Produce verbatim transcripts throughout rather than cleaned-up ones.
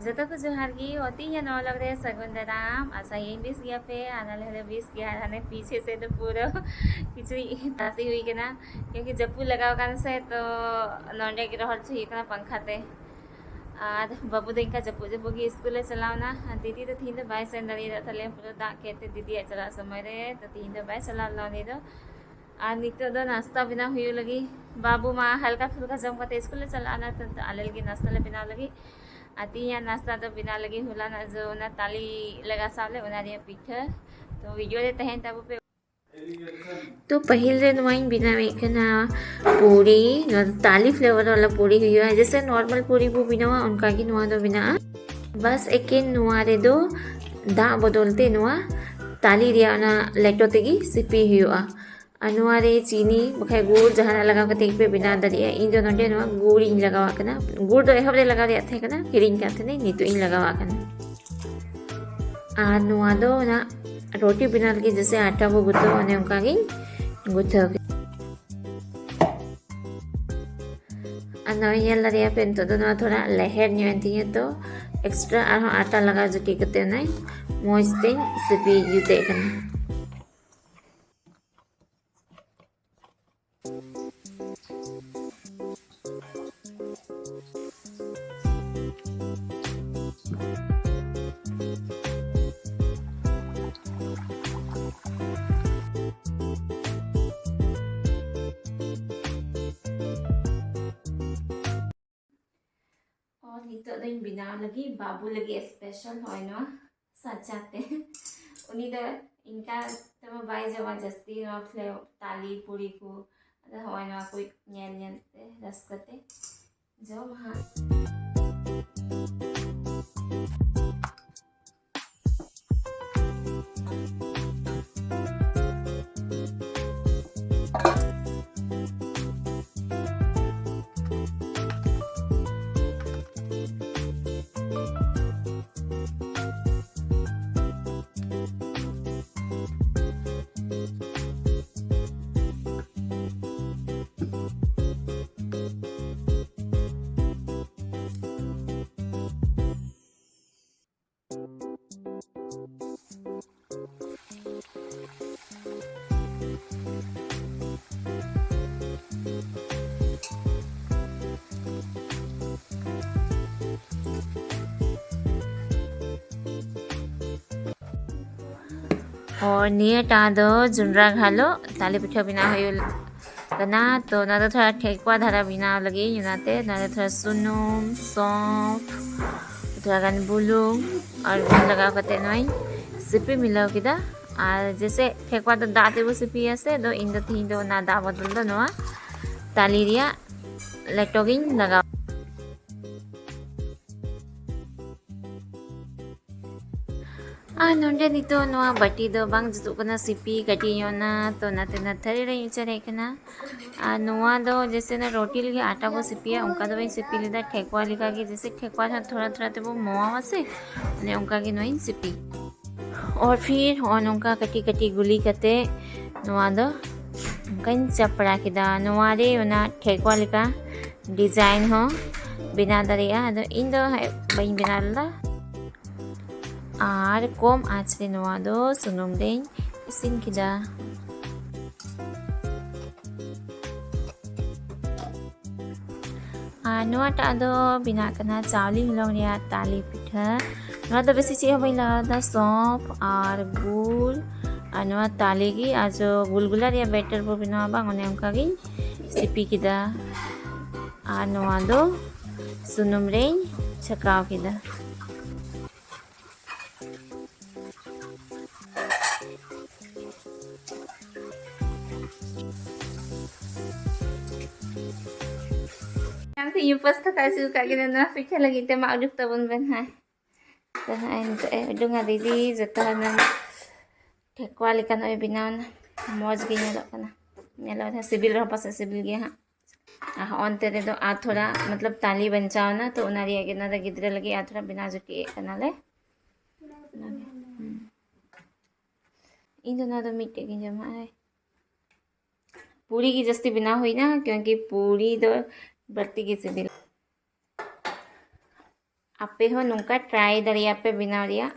ᱡᱚᱛᱚ ᱠᱚ ᱡᱚᱦᱟᱨ ᱜᱮ, ᱚᱛᱤᱧᱟ ᱱᱚᱣᱟ ᱞᱚᱜ ᱨᱮ ᱥᱟᱹᱜᱩᱱ ᱫᱟᱨᱟᱢ᱾ ᱟᱥᱟᱭᱟᱹᱧ ᱵᱮᱥ ᱜᱮᱭᱟ ᱯᱮ, ᱟᱨ ᱟᱞᱮ ᱦᱚᱸᱞᱮ ᱵᱮᱥ ᱜᱮᱭᱟ᱾ ᱟᱨ ᱦᱟᱱᱮ ᱯᱤᱪᱷᱮ ᱥᱮᱫ ᱫᱚ ᱯᱩᱨᱟᱹ ᱠᱤᱪᱨᱤᱡ ᱛᱟᱥᱮ ᱦᱩᱭ ᱠᱟᱱᱟ, ᱠᱤᱭᱩᱠᱤ ᱡᱟᱹᱯᱩᱫ ᱞᱟᱜᱟᱣ ᱠᱟᱱ ᱥᱮ, ᱛᱚ ᱱᱚᱸᱰᱮ ᱜᱮ ᱨᱚᱦᱚᱲ ᱦᱚᱪᱚ ᱦᱩᱭᱩᱜ ᱠᱟᱱᱟ ᱯᱟᱝᱠᱷᱟ ᱛᱮ᱾ ᱟᱨ ᱵᱟᱹᱵᱩ ᱫᱚ ᱤᱱᱠᱟ ᱡᱟᱹᱯᱩᱫ ᱡᱟᱹᱯᱩᱫ ᱜᱮ ᱥᱠᱩᱞᱮ ᱪᱟᱞᱟᱣᱱᱟ᱾ ᱟᱨ ᱫᱤᱫᱤ ᱫᱚ ᱛᱤᱦᱤᱧ ᱫᱚ ᱵᱟᱭ ᱥᱮᱱ ᱫᱟᱲᱮᱭᱟᱫ ᱛᱟᱞᱮᱭᱟ, ᱯᱩᱨᱟᱹ ᱫᱟᱜ ᱠᱮᱫ ᱛᱮ ᱫᱤᱫᱤᱭᱟᱜ ᱪᱟᱞᱟᱜ ᱥᱚᱢᱚᱭ ᱨᱮ, ᱛᱚ ᱛᱤᱦᱤᱧ ᱫᱚ ᱵᱟᱭ ᱪᱟᱞᱟᱣ ᱞᱮᱱᱟ ᱩᱱᱤ ᱫᱚ᱾ ᱟᱨ ᱱᱤᱛᱚᱜ ᱫᱚ ᱱᱟᱥᱛᱟ ᱵᱮᱱᱟᱣ ᱦᱩᱭᱩᱜ ᱞᱟᱹᱜᱤᱫ᱾ ᱵᱟᱹᱵᱩ ᱢᱟ ᱦᱟᱞᱠᱟ ᱯᱷᱩᱞᱠᱟ ᱡᱚᱢ ᱠᱟᱛᱮ ᱥᱠᱩᱞ ᱞᱮ ᱪᱟᱞᱟᱜᱼᱟ, ᱚᱱᱟ ᱛᱮ ᱟᱞᱮ ᱞᱟᱹᱜᱤᱫ ᱱᱟᱥᱛᱟ ᱞᱮ ᱵᱮᱱᱟᱣ ᱞᱟᱹᱜᱤᱫ᱾ ᱟᱨ ᱛᱤᱦᱤᱧᱟᱜ ᱱᱟᱥᱛᱟ ᱫᱚ ᱵᱮᱱᱟᱣ ᱞᱟᱹᱜᱤᱫ ᱦᱚᱞᱟᱱᱟᱜ ᱡᱚ, ᱚᱱᱟ ᱛᱟᱞᱮ ᱞᱮ ᱜᱟᱥᱟᱣ ᱞᱮ, ᱚᱱᱟ ᱨᱮᱭᱟᱜ ᱯᱤᱴᱷᱟᱹ᱾ ᱛᱚ ᱵᱷᱤᱰᱤᱭᱳ ᱨᱮ ᱛᱟᱦᱮᱱ ᱛᱟᱵᱚ ᱯᱮ᱾ ᱛᱚ ᱯᱟᱹᱦᱤᱞ ᱨᱮ ᱱᱚᱣᱟᱧ ᱵᱮᱱᱟᱣᱮᱫ ᱠᱟᱱᱟ ᱯᱩᱨᱤ, ᱱᱚᱣᱟ ᱫᱚ ᱛᱟᱞᱮ ᱯᱷᱞᱮᱵᱟᱨ ᱵᱟᱞᱟ ᱯᱩᱨᱤ ᱦᱩᱭᱩᱜᱼᱟ᱾ ᱡᱮᱥᱮ ᱱᱚᱨᱢᱟᱞ ᱯᱩᱨᱤ ᱵᱚ ᱵᱮᱱᱟᱣᱟ, ᱚᱱᱠᱟ ᱜᱮ ᱱᱚᱣᱟ ᱫᱚ ᱵᱮᱱᱟᱜᱼᱟ᱾ ᱵᱟᱥ ᱮᱠᱮᱱ ᱱᱚᱣᱟ ᱨᱮᱫᱚ ᱫᱟᱜ ᱵᱚᱫᱚᱞ ᱛᱮ ᱱᱚᱣᱟ ᱛᱟᱞᱮ ᱨᱮᱭᱟᱜ ᱚᱱᱟ ᱞᱮᱴᱚ ᱛᱮᱜᱮ ᱥᱤᱯᱤ ᱦᱩᱭᱩᱜᱼᱟ᱾ ᱟᱨ ᱱᱚᱣᱟ ᱨᱮ ᱪᱤᱱᱤ ᱵᱟᱠᱷᱟᱡ ᱜᱩᱲ ᱡᱟᱦᱟᱱᱟᱜ ᱞᱟᱜᱟᱣ ᱠᱟᱛᱮ ᱜᱮᱯᱮ ᱵᱮᱱᱟᱣ ᱫᱟᱲᱮᱭᱟᱜᱼᱟ᱾ ᱤᱧ ᱫᱚ ᱱᱚᱰᱮ ᱱᱚᱣᱟ ᱜᱩᱲ ᱤᱧ ᱞᱟᱜᱟᱣᱟᱜ ᱠᱟᱱᱟ᱾ ᱜᱩᱲ ᱫᱚ ᱮᱦᱚᱵ ᱨᱮ ᱞᱟᱜᱟᱣ ᱨᱮᱭᱟᱜ ᱛᱟᱦᱮᱸ ᱠᱟᱱᱟ, ᱦᱤᱲᱤᱧ ᱠᱟᱜ ᱛᱟᱦᱮᱱᱟᱹᱧ, ᱱᱤᱛᱚᱜ ᱤᱧ ᱞᱟᱜᱟᱣᱟᱜ ᱠᱟᱱᱟ᱾ ᱟᱨ ᱱᱚᱣᱟ ᱫᱚ ᱚᱱᱟ ᱨᱩᱴᱤ ᱵᱮᱱᱟᱣ ᱞᱟᱹᱜᱤᱫ ᱡᱮᱥᱮ ᱟᱴᱟ ᱵᱚ ᱜᱩᱛᱷᱟᱹᱣᱟ, ᱚᱱᱮ ᱚᱱᱠᱟ ᱜᱤᱧ ᱜᱩᱛᱷᱟᱹᱣ ᱠᱮᱫᱟ᱾ ᱟᱨ ᱱᱚᱜᱼᱚᱭ ᱧᱮᱞ ᱫᱟᱲᱮᱭᱟᱜ ᱯᱮ, ᱱᱤᱛᱚᱜ ᱫᱚ ᱱᱚᱣᱟ ᱛᱷᱚᱲᱟ ᱞᱮᱦᱮᱨ ᱧᱚᱜ ᱮᱱ ᱛᱤᱧᱟᱹ, ᱛᱚ ᱮᱠᱥᱴᱨᱟ ᱟᱨᱦᱚᱸ ᱟᱴᱟ ᱞᱟᱜᱟᱣ ᱡᱩᱴᱤ ᱠᱟᱛᱮ ᱚᱱᱟᱧ ᱢᱚᱡᱽ ᱛᱮᱧ ᱥᱤᱯᱤ ᱡᱩᱛᱮᱫ ᱠᱟᱱᱟ᱾ ᱟᱨ ᱱᱤᱛᱚᱜ ᱫᱚᱧ ᱵᱮᱱᱟᱣ ᱞᱟᱹᱜᱤᱫ ᱵᱟᱹᱵᱩ ᱞᱟᱹᱜᱤᱫ ᱥᱯᱮᱥᱟᱞ ᱱᱚᱜᱼᱚᱭ ᱱᱚᱣᱟ ᱥᱟᱪᱟ ᱛᱮ᱾ ᱩᱱᱤ ᱫᱚ ᱤᱱᱠᱟ ᱛᱮᱢᱟ ᱵᱟᱭ ᱡᱚᱢᱟ ᱡᱟᱹᱥᱛᱤ ᱱᱚᱣᱟ ᱯᱷᱞᱮ-, ᱛᱟᱞᱮ ᱯᱩᱨᱤ ᱠᱚ᱾ ᱟᱫᱚ ᱱᱚᱜᱼᱚᱭ ᱱᱚᱣᱟ ᱠᱚ ᱧᱮᱞ ᱧᱮᱞ ᱛᱮ ᱨᱟᱹᱥᱠᱟᱹ ᱛᱮ ᱡᱚᱢ ᱦᱟᱸᱜ᱾ ᱟᱨ ᱱᱤᱭᱟᱹᱴᱟᱜ ᱫᱚ ᱡᱚᱱᱰᱨᱟ ᱜᱷᱟᱞᱚᱜ ᱛᱟᱞᱮ ᱯᱤᱴᱷᱟᱹ ᱵᱮᱱᱟᱣ ᱦᱩᱭᱩᱜ ᱠᱟᱱᱟ᱾ ᱛᱚ ᱚᱱᱟ ᱫᱚ ᱛᱷᱚᱲᱟ ᱴᱷᱮᱠᱣᱟ ᱫᱷᱟᱨᱟ ᱵᱮᱱᱟᱣ ᱞᱟᱹᱜᱤᱫ, ᱚᱱᱟᱛᱮ ᱚᱱᱟ ᱨᱮ ᱛᱷᱚᱲᱟ ᱥᱩᱱᱩᱢ, ᱥᱚᱸᱯᱷ, ᱛᱷᱚᱲᱟ ᱜᱟᱱ ᱵᱩᱞᱩᱝ ᱟᱨ ᱵᱩᱞᱩᱝ ᱞᱟᱜᱟᱣ ᱠᱟᱛᱮ ᱱᱚᱣᱟᱧ ᱥᱤᱯᱤ ᱢᱤᱞᱟᱹᱣ ᱠᱮᱫᱟ᱾ ᱟᱨ ᱡᱮᱥᱮ ᱴᱷᱮᱠᱣᱟ ᱫᱚ ᱫᱟᱜ ᱛᱮᱵᱚ ᱥᱤᱯᱤᱭᱟ ᱥᱮ, ᱫᱚ ᱤᱧ ᱫᱚ ᱛᱤᱦᱤᱧ ᱫᱚ ᱚᱱᱟ ᱫᱟᱜ ᱵᱚᱫᱚᱞ ᱫᱚ ᱱᱚᱣᱟ ᱛᱟᱞᱮ ᱨᱮᱭᱟᱜ ᱞᱮᱴᱚ ᱜᱤᱧ ᱞᱟᱜᱟᱣ᱾ ᱟᱨ ᱱᱚᱰᱮ ᱱᱤᱛᱚᱜ ᱱᱚᱣᱟ ᱵᱟᱹᱴᱤ ᱫᱚ ᱵᱟᱝ ᱡᱩᱛᱩᱜ ᱠᱟᱱᱟ, ᱥᱤᱯᱤ ᱠᱟᱹᱴᱤᱡ ᱧᱚᱜ ᱱᱟ, ᱛᱚ ᱚᱱᱟᱛᱮ ᱚᱱᱟ ᱛᱷᱟᱹᱨᱤ ᱨᱮᱧ ᱩᱪᱟᱹᱲᱮᱫ ᱠᱟᱱᱟ᱾ ᱟᱨ ᱱᱚᱣᱟ ᱫᱚ ᱡᱮᱥᱮ ᱚᱱᱟ ᱨᱩᱴᱤ ᱞᱟᱹᱜᱤᱫ ᱟᱴᱟ ᱵᱚ ᱥᱤᱯᱤᱭᱟ, ᱚᱱᱠᱟ ᱫᱚ ᱵᱟᱹᱧ ᱥᱤᱯᱤ ᱞᱮᱫᱟ, ᱴᱷᱮᱠᱣᱟ ᱞᱮᱠᱟᱜᱮ, ᱡᱮᱥᱮ ᱴᱷᱮᱠᱣᱟ ᱨᱮᱦᱚᱸ ᱛᱷᱚᱲᱟ ᱛᱷᱚᱲᱟ ᱛᱮᱵᱚ ᱢᱚᱣᱟᱣᱟ ᱥᱮ, ᱚᱱᱮ ᱚᱱᱠᱟ ᱜᱮ ᱱᱚᱣᱟᱧ ᱥᱤᱯᱤ᱾ ᱟᱨ ᱯᱷᱤᱨ ᱦᱚᱸᱜᱼᱚ ᱱᱚᱝᱠᱟ ᱠᱟᱹᱴᱤᱡ ᱠᱟᱹᱴᱤᱡ ᱜᱩᱞᱤ ᱠᱟᱛᱮ ᱱᱚᱣᱟ ᱫᱚ ᱚᱱᱠᱟᱧ ᱪᱟᱯᱲᱟ ᱠᱮᱫᱟ᱾ ᱱᱚᱣᱟ ᱨᱮ ᱚᱱᱟ ᱴᱷᱮᱠᱣᱟ ᱞᱮᱠᱟ ᱰᱤᱡᱟᱭᱤᱱ ᱦᱚᱸ ᱵᱮᱱᱟᱣ ᱫᱟᱲᱮᱭᱟᱜᱼᱟ᱾ ᱟᱫᱚ ᱤᱧ ᱫᱚ ᱦᱟᱸᱜ ᱵᱟᱹᱧ ᱵᱮᱱᱟᱣ ᱞᱮᱫᱟ᱾ ᱟᱨ ᱠᱚᱢ ᱟᱸᱪ ᱨᱮ ᱱᱚᱣᱟ ᱫᱚ ᱥᱩᱱᱩᱢ ᱨᱮᱧ ᱤᱥᱤᱱ ᱠᱮᱫᱟ᱾ ᱟᱨ ᱱᱚᱣᱟᱴᱟᱜ ᱫᱚ ᱵᱮᱱᱟᱜ ᱠᱟᱱᱟ ᱪᱟᱣᱞᱮ ᱦᱚᱞᱚᱝ ᱨᱮᱭᱟᱜ ᱛᱟᱞᱮ ᱯᱤᱴᱷᱟᱹ᱾ ᱱᱚᱣᱟ ᱫᱚ ᱵᱮᱥᱤ ᱪᱮᱫ ᱦᱚᱸ ᱵᱟᱹᱧ ᱞᱟᱜᱟᱣ ᱮᱫᱟ, ᱥᱚᱸᱯᱷ ᱟᱨ ᱜᱩᱲ ᱟᱨ ᱱᱚᱣᱟ ᱛᱟᱞᱮ ᱜᱮ, ᱟᱨ ᱡᱚ ᱜᱩᱞᱜᱩᱞᱟ ᱨᱮᱭᱟᱜ ᱵᱮᱴᱟᱨ ᱵᱚ ᱵᱮᱱᱟᱣᱟ ᱵᱟᱝ, ᱚᱱᱮ ᱚᱱᱠᱟ ᱜᱤᱧ ᱥᱤᱯᱤ ᱠᱮᱫᱟ᱾ ᱟᱨ ᱱᱚᱣᱟ ᱫᱚ ᱥᱩᱱᱩᱢ ᱨᱮᱧ ᱪᱷᱟᱠᱟᱣ ᱠᱮᱫᱟ᱾ ᱮᱱᱟᱝ ᱠᱷᱚᱱ ᱤᱧ ᱩᱯᱟᱹᱥ ᱛᱷᱟᱠᱟ ᱦᱚᱪᱚ ᱟᱠᱟᱫ ᱠᱤᱱᱟ ᱱᱚᱣᱟ ᱯᱤᱴᱷᱟᱹ ᱞᱟᱹᱜᱤᱫ ᱛᱮ᱾ ᱢᱟ ᱩᱰᱩᱠ ᱛᱟᱵᱚᱱ ᱵᱮᱱ ᱦᱟᱸᱜ᱾ ᱛᱚ ᱱᱚᱜᱼᱚᱭ ᱱᱤᱛᱚᱜ ᱮ ᱩᱰᱩᱝᱟ ᱫᱤᱫᱤ, ᱡᱚᱛᱚ ᱦᱚᱲ ᱱᱚᱣᱟ ᱴᱷᱮᱠᱣᱟ ᱞᱮᱠᱟ ᱱᱚᱜᱼᱚᱭ ᱵᱮᱱᱟᱣ ᱮᱱᱟ᱾ ᱢᱚᱡᱽ ᱜᱮ ᱧᱮᱞᱚᱜ ᱠᱟᱱᱟ, ᱧᱮᱞᱚᱜ ᱨᱮᱦᱚᱸ ᱥᱤᱵᱤᱞ ᱨᱮᱦᱚᱸ ᱯᱟᱥᱮᱡ ᱥᱤᱵᱤᱞ ᱜᱮᱭᱟ ᱦᱟᱸᱜ᱾ ᱟᱨ ᱦᱚᱸᱜᱼᱚᱱᱛᱮ ᱨᱮᱫᱚ ᱟᱨ ᱛᱷᱚᱲᱟ ᱢᱚᱛᱞᱚᱵ ᱛᱟᱞᱮ ᱵᱟᱧᱪᱟᱣ ᱮᱱᱟ, ᱛᱚ ᱚᱱᱟ ᱨᱮᱭᱟᱜ ᱜᱮ, ᱚᱱᱟ ᱫᱚ ᱜᱤᱫᱽᱨᱟᱹ ᱞᱟᱹᱜᱤᱫ ᱟᱨ ᱛᱷᱚᱲᱟ ᱵᱮᱱᱟᱣ ᱡᱩᱴᱤᱡ ᱮᱫ ᱠᱟᱱᱟᱞᱮ᱾ ᱚᱱᱟᱜᱮ᱾ ᱦᱩᱸ᱾ ᱤᱧ ᱫᱚ ᱱᱚᱣᱟ ᱫᱚ ᱢᱤᱫᱴᱮᱡ ᱜᱤᱧ ᱡᱚᱢᱟ᱾ ᱟᱭ, ᱯᱩᱨᱤ ᱜᱮ ᱡᱟᱹᱥᱛᱤ ᱵᱮᱱᱟᱣ ᱦᱩᱭᱱᱟ, ᱠᱤᱭᱩᱸᱠᱤ ᱯᱩᱨᱤ ᱫᱚ ᱵᱟᱹᱲᱛᱤ ᱜᱮ ᱥᱤᱵᱤᱞ᱾ ᱟᱯᱮ ᱦᱚᱸ ᱱᱚᱝᱠᱟ ᱴᱨᱟᱭ ᱫᱟᱲᱮᱭᱟᱜᱼᱟ ᱯᱮ ᱵᱮᱱᱟᱣ ᱨᱮᱭᱟᱜ᱾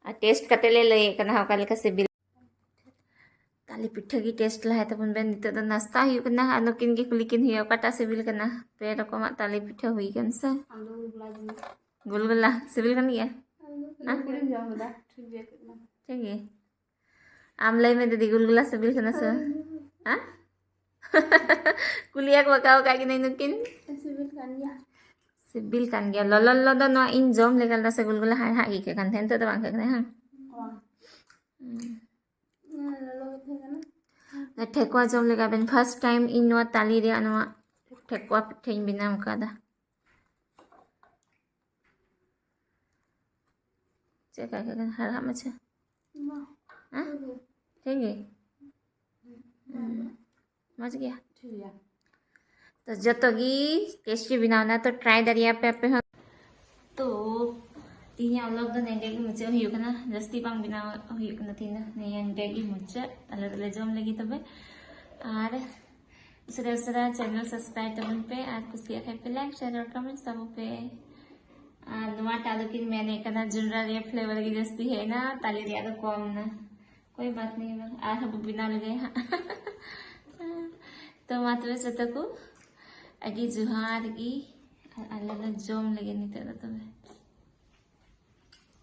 ᱟᱨ ᱴᱮᱥᱴ ᱠᱟᱛᱮ ᱞᱮ ᱞᱟᱹᱭᱮᱫ ᱠᱟᱱᱟ ᱚᱠᱟ ᱞᱮᱠᱟ ᱥᱤᱵᱤᱞ᱾ ᱛᱟᱞᱮ ᱯᱤᱴᱷᱟᱹ ᱜᱮ ᱴᱮᱥᱴ ᱞᱟᱦᱟᱭ ᱛᱟᱵᱚᱱ ᱵᱮᱱ᱾ ᱱᱤᱛᱚᱜ ᱫᱚ ᱱᱟᱥᱛᱟ ᱦᱩᱭᱩᱜ ᱠᱟᱱᱟ, ᱟᱨ ᱱᱩᱠᱤᱱ ᱜᱮ ᱠᱩᱞᱤ ᱠᱤᱱ ᱦᱩᱭᱩᱜᱼᱟ ᱚᱠᱟᱴᱟᱜ ᱥᱤᱵᱤᱞ ᱠᱟᱱᱟ᱾ ᱯᱮ ᱨᱚᱠᱚᱢᱟᱜ ᱛᱟᱞᱮ ᱯᱤᱴᱷᱟᱹ ᱦᱩᱭ ᱠᱟᱱ ᱥᱮ᱾ ᱟᱢ ᱫᱚ ᱜᱩᱞᱜᱩᱞᱟ ᱡᱚᱢ ᱢᱮ᱾ ᱜᱩᱞᱜᱩᱞᱟ ᱥᱤᱵᱤᱞ ᱠᱟᱱ ᱜᱮᱭᱟ? ᱟᱢ ᱫᱚ ᱦᱮᱸ? ᱜᱩᱞᱜᱩᱞᱟᱢ ᱡᱚᱢ ᱠᱟᱫᱟ? ᱴᱷᱤᱠ ᱜᱮᱭᱟ, ᱴᱷᱤᱠ ᱜᱮᱭᱟ᱾ ᱴᱷᱤᱠ ᱜᱮ᱾ ᱟᱢ ᱞᱟᱹᱭ ᱢᱮ ᱫᱤᱫᱤ, ᱜᱩᱞᱜᱩᱞᱟ ᱥᱤᱵᱤᱞ ᱠᱟᱱᱟ ᱥᱮ ᱵᱟᱝ? ᱦᱮᱸ? ᱠᱩᱞᱤᱭᱟ ᱠᱚ ᱵᱟᱠᱟᱣ ᱟᱠᱟᱫ ᱠᱤᱱᱟᱹᱧ ᱱᱩᱠᱤᱱ᱾ ᱥᱤᱵᱤᱞ ᱠᱟᱱ ᱜᱮᱭᱟ᱾ ᱥᱤᱵᱤᱞ ᱠᱟᱱ ᱜᱮᱭᱟ᱾ ᱞᱚᱞᱚ ᱞᱚᱞᱚ ᱫᱚ ᱱᱚᱣᱟ ᱤᱧ ᱡᱚᱢ ᱞᱮᱜᱟ ᱞᱮᱫᱟ ᱥᱮ ᱜᱩᱞᱜᱩᱞᱟ ᱦᱟᱲᱦᱟᱜ ᱜᱮ ᱟᱹᱭᱠᱟᱹᱜ ᱠᱟᱱ ᱛᱟᱦᱮᱸᱫ, ᱱᱤᱛᱚᱜ ᱫᱚ ᱵᱟᱝ ᱟᱹᱭᱠᱟᱹᱜ ᱠᱟᱱᱟ, ᱦᱮᱸ? ᱵᱟᱝ᱾ ᱦᱩᱸ᱾ ᱚᱱᱟ ᱞᱚᱞᱚ ᱜᱮ ᱛᱟᱦᱮᱸ ᱠᱟᱱᱟ᱾ ᱴᱷᱮᱠᱩᱣᱟ ᱡᱚᱢ ᱞᱮᱜᱟ ᱵᱮᱱ, first time ᱤᱧ ᱱᱚᱣᱟ ᱛᱟᱞᱮ ᱨᱮᱭᱟᱜ ᱱᱚᱣᱟ ᱴᱷᱮᱠᱩᱣᱟ ᱯᱤᱴᱷᱟᱹᱧ ᱵᱮᱱᱟᱣ ᱟᱠᱟᱫᱟ᱾ ᱪᱮᱫ ᱞᱮᱠᱟ ᱟᱹᱭᱠᱟᱹᱜ ᱠᱟᱱᱟ? ᱦᱟᱲᱦᱟᱜ ᱢᱟᱪᱷᱟ? ᱵᱟᱝ᱾ ᱦᱮᱸ? ᱴᱷᱤᱠ ᱜᱮ? ᱦᱩᱸ᱾ ᱢᱚᱡᱽ ᱜᱮᱭᱟ? ᱴᱷᱤᱠ ᱜᱮᱭᱟ᱾ ᱛᱚ ᱡᱚᱛᱚ ᱜᱮ ᱴᱮᱥᱴᱤ ᱵᱮᱱᱟᱣ ᱮᱱᱟ, ᱛᱚ ᱴᱨᱟᱭ ᱫᱟᱲᱮᱭᱟᱜᱼᱟ ᱯᱮ ᱟᱯᱮ ᱦᱚᱸ᱾ ᱛᱚ ᱛᱮᱦᱮᱧᱟᱜ ᱵᱞᱚᱜ ᱫᱚ ᱱᱮᱰᱮ ᱜᱮ ᱢᱩᱪᱟᱹᱫ ᱦᱩᱭᱩᱜ ᱠᱟᱱᱟ, ᱡᱟᱹᱥᱛᱤ ᱵᱟᱝ ᱵᱮᱱᱟᱣ ᱦᱩᱭᱩᱜ ᱠᱟᱱᱟ ᱛᱮᱦᱮᱧ ᱫᱚ, ᱱᱮᱰᱮ ᱜᱮ ᱢᱩᱪᱟᱹᱫ᱾ ᱟᱞᱮ ᱫᱚᱞᱮ ᱡᱚᱢ ᱞᱟᱹᱜᱤᱫ ᱛᱚᱵᱮ, ᱟᱨ ᱩᱥᱟᱹᱨᱟ ᱩᱥᱟᱹᱨᱟ ᱪᱮᱱᱮᱞ ᱥᱟᱵᱥᱠᱨᱟᱭᱤᱵ ᱛᱟᱵᱚᱱ ᱯᱮ, ᱟᱨ ᱠᱩᱥᱤᱭᱟᱜ ᱠᱷᱟᱡ ᱯᱮ ᱞᱟᱭᱤᱠ, ᱥᱮᱭᱟᱨ ᱟᱨ ᱠᱚᱢᱮᱱᱴ ᱛᱟᱵᱚᱱ ᱯᱮ᱾ ᱟᱨ ᱱᱚᱣᱟ ᱴᱟᱜ ᱫᱚᱠᱤᱱ ᱢᱮᱱᱮᱫ ᱠᱟᱱᱟ ᱡᱚᱱᱰᱨᱟ ᱨᱮᱭᱟᱜ ᱯᱷᱞᱮᱵᱟᱨ ᱜᱮ ᱡᱟᱹᱥᱛᱤ ᱦᱮᱡ ᱮᱱᱟ, ᱛᱟᱞᱮ ᱨᱮᱭᱟᱜ ᱫᱚ ᱠᱚᱢ ᱮᱱᱟ᱾ ᱠᱳᱭ ᱵᱟᱛ ᱱᱟᱦᱤᱸ, ᱟᱨᱦᱚᱸ ᱵᱚ ᱵᱮᱱᱟᱣ ᱞᱮᱜᱟᱭᱟ ᱦᱟᱸᱜ᱾ ᱛᱚ ᱢᱟ ᱛᱚᱵᱮ ᱡᱚᱛᱚ ᱠᱚ ᱟᱹᱰᱤ ᱡᱚᱦᱟᱨ ᱜᱮ, ᱟᱨ ᱟᱞᱮ ᱫᱚ ᱡᱚᱢ ᱞᱟᱹᱜᱤᱫ ᱱᱤᱛᱚᱜ ᱫᱚ ᱛᱚᱵᱮ᱾